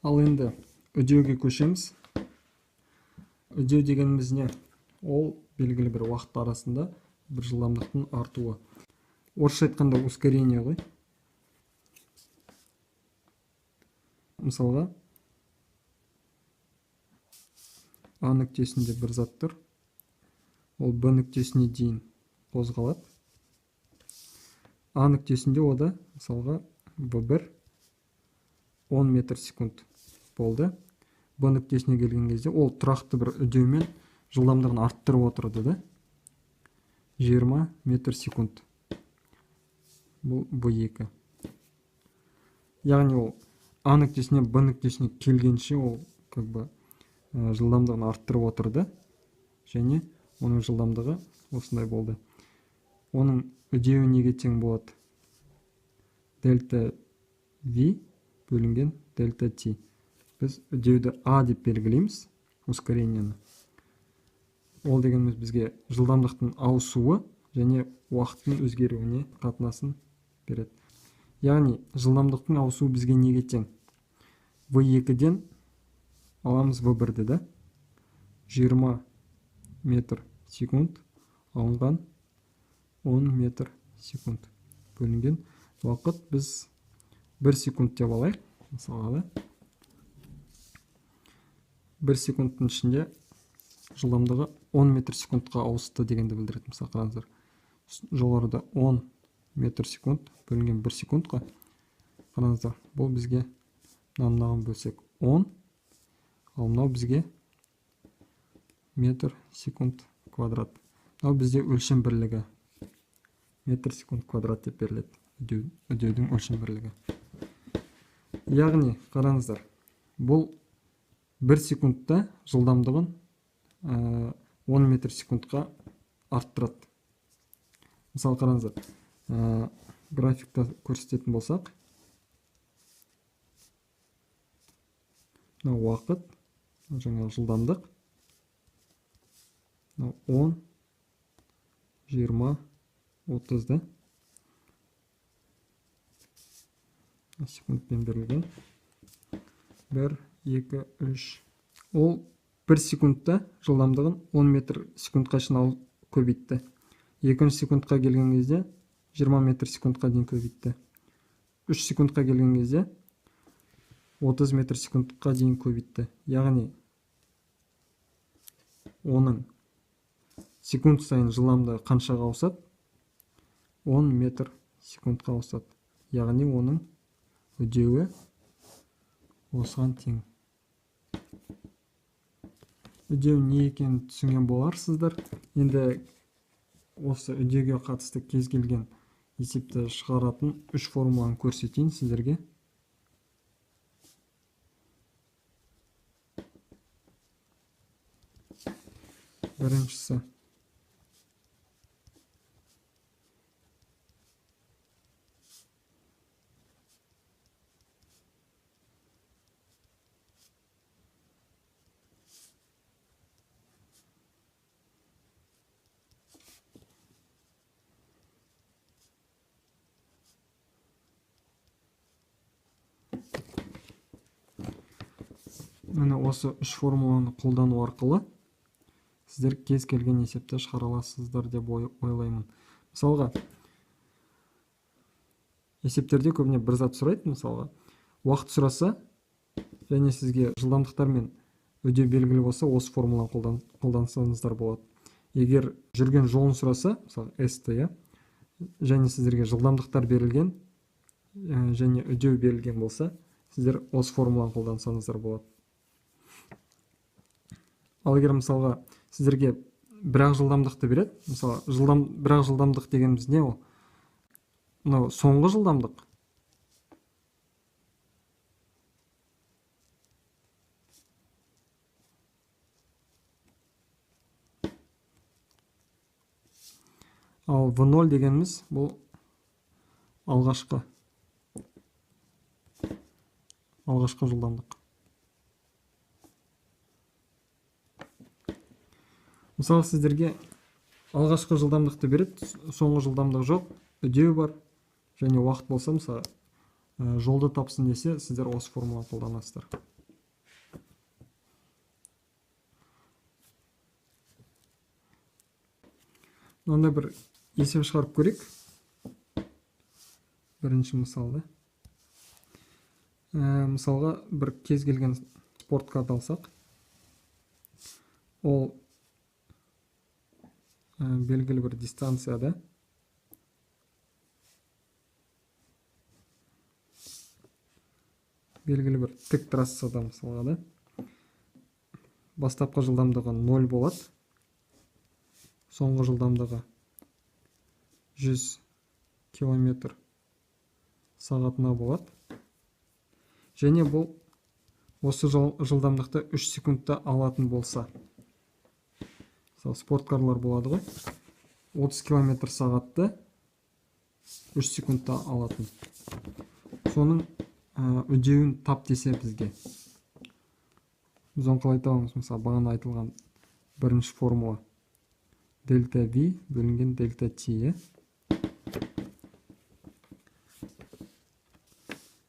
Ал енді үдеуге көшеміз. Үдеу дегеніміз не? Ол белгілі бір уақыт арасында бір жылдамдықтың артуы. Орысша айтқанда ускорение ғой. Мысалға, А нүктесінде бір зат тұр. Ол Б нүктесіне дейін қозғалады. А нүктесінде ода, мысалға, В1 10 метр секунд болды. Б нүктесіне келген кезде ол тұрақты бір үдеумен жылдамдығын арттырып отырды да. 20 метр секунд. Бұл В2. Яғни ол А нүктесіне Б нүктесіне келгенше ол как бы жылдамдығын арттырып отырды. Және оның жылдамдығы осындай болды. Оның үдеуі неге тең болады? Дельта V бөлінген дельта T. Біз үдеуді А деп белгілейміз, ускорениені. Ол дегеніміз бізге жылдамдықтың ауысуы және уақыттың өзгеруіне қатынасын береді. Яғни жылдамдықтың ауысуы бізге неге тең? В2-ден аламыз В1-ді, да? 20 метр секунд алынған 10 метр секунд бөлінген уақыт біз 1 секунд деп алайық, мысалға, да? 1 секундтың ішінде жылдамдығы 10 метр секундқа ауысты дегенді білдіреді. Мысалы, қараңыздар, жоғарыда 10 метр секунд бөлінген 1 секундқа. Қараңыздар, бұл бізге мынаған бөлсек 10, ал мынау бізге метр секунд квадрат. Мынау бізде өлшем бірлігі. Метр секунд квадрат деп беріледі. Үдеудің өлшем бірлігі. Яғни, қараңыздар, бұл 1 секундта жылдамдығын 10 метр секундқа арттырады. Мысалы, қараңыздар, графикта көрсететін болсақ, мынау уақыт, жаңағы жылдамдық, мынау 10, 20, 30 да. Секундпен берілген. 1, 2, 3. Ол 1 секундта жылдамдығын 10 метр секундқа шейін көбейтті. Екінші секундқа келген кезде 20 метр секундқа дейін көбейтті. 3 секундқа келген кезде 30 метр секундқа дейін көбейтті. Яғни оның секунд сайын жылдамдығы қаншаға ауысады? 10 метр секундқа ауысады. Яғни оның үдеуі осыған тең. Үдеу не екенін түсінген боларсыздар. Енді осы үдеуге қатысты кез келген есепті шығаратын 3 формуланы көрсетейін сіздерге. Біріншісі міне осы 3 формуланы қолдану арқылы сіздер кез келген есепті шығара аласыздар деп ойлаймын. Мысалға, есептерде көбіне бір зат сұрайды, мысалға, уақыт сұраса және сізге жылдамдықтар мен үдеу белгілі болса, осы формуланы қолдансаңыздар болады. Егер жүрген жолын сұраса, мысалы, S-ті, және сіздерге жылдамдықтар берілген және үдеу берілген болса, сіздер осы формуланы қолдансаңыздар болады. Ал егер мысалға сіздерге бір-ақ жылдамдықты береді, мысалы, бір-ақ жылдамдық дегеніміз не ол? Мынау соңғы жылдамдық. Ал V0 дегеніміз бұл алғашқы жылдамдық. Мысалы, сіздерге алғашқы жылдамдықты береді, соңғы жылдамдық жоқ, үдеу бар, және уақыт болса, мысалы, Жолды тапсын десе, сіздер осы формуланы қолданасыздар. Мынандай бір есеп шығарып көрейік. Бірінші мысалды. Мысалға бір кез келген спорткарды алсақ, ол белгілі бір дистанцияда белгілі бір тік трассада мысалға да бастапқы жылдамдығы 0 болады, соңғы жылдамдығы 100 километр сағатына болады. Және бұл осы жылдамдықты 3 секундта алатын болса, мысалы спорткарлар болады ғой, 30 километр сағатты 3 секундта алатын. Соның үдеуін тап десе бізге. Біз оны қалай табамыз? Мысалы, бағана айтылған бірінші формула дельта V бөлінген дельта T.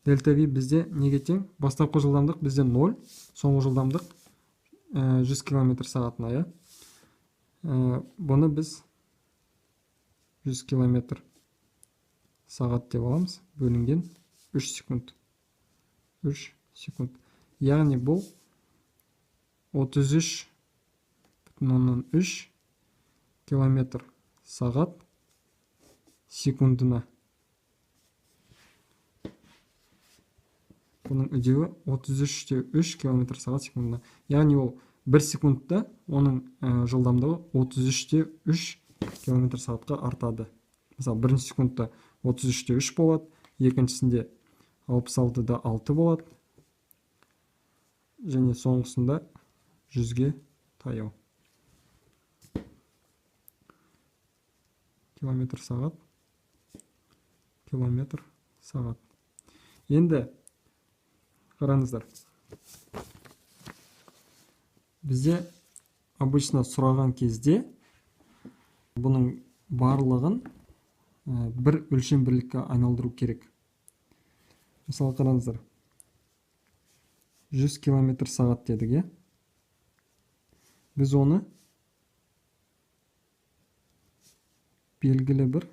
Дельта V бізде неге тең? Бастапқы жылдамдық бізде 0, соңғы жылдамдық 100 километр сағатына. Бұны біз 100 километр сағат деп аламыз, бөлінген 3 секунд. 3 секунд. Яғни бұл 33,3 километр сағат секундына. Бұның үдеуі 33,3 километр сағат секундына. Яғни ол 1 секундта оның жылдамдығы 33,3 километр сағатқа артады. Мысалы, бірінші секундта 33,3 болады, екіншісінде 66,6 болады, және соңғысында 100-ге таяу. Километр сағат, километр сағат. Енді қараңыздар. Бізде обычно сұраған кезде бұның барлығын бір өлшем бірлікке айналдыру керек. Мысалы, қараңыздар. 100 километр сағат дедік, иә? Біз оны белгілі бір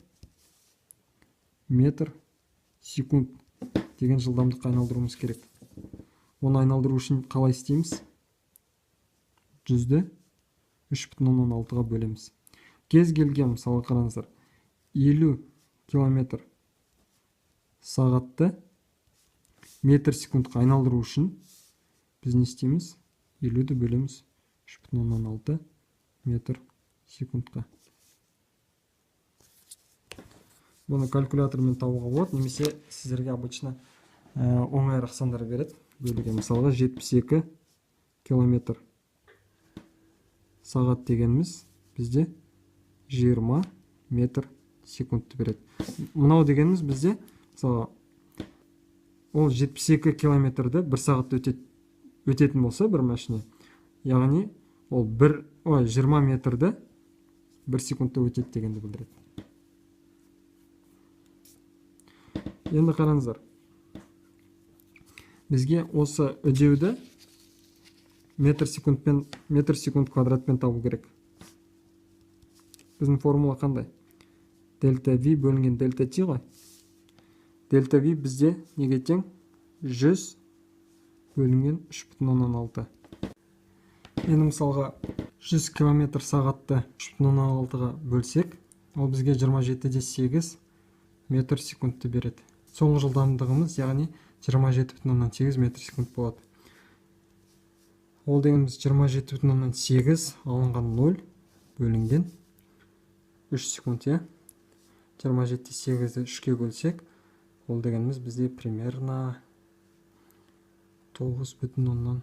метр секунд деген жылдамдыққа айналдыруымыз керек. Оны айналдыру үшін қалай істейміз? 100-ді 3,6-ға бөлеміз. Кез келген, мысалы, қараңыздар, 50 километр сағатты метр секундқа айналдыру үшін біз не істейміз? 50-ді бөлеміз 3,6 метр секундқа. Бұны калькулятормен табуға болады, немесе сіздерге обычно оңайырақ сандар береді. Бөліге, мысалға, 72 километр сағат дегеніміз бізде 20 метр секундты береді. Мынау дегеніміз бізде, мысалға, ол 72 километрді бір сағатта өтетін болса бір машина, яғни ол 20 метрді бір секундта өтеді дегенді білдіреді. Енді қараңыздар, бізге осы үдеуді метр секундпен, метр секунд квадратпен табу керек. Біздің формула қандай? Дельта V бөлінген дельта T ғой. Дельта V бізде неге тең? 100 бөлінген 3,6. Енді мысалға 100 километр сағатты 3,6-ға бөлсек, ол бізге 27,8 метр секундты береді. Соңғы жылдамдығымыз, яғни 27,8 метр секунд болады. Ол дегеніміз 27,8 алынған 0 бөлінген 3 секунд, иә? 27,8-ді 3-ке бөлсек, ол дегеніміз бізде примерно 9,9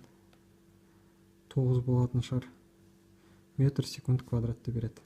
болатын шығар. Метр секунд квадратты береді.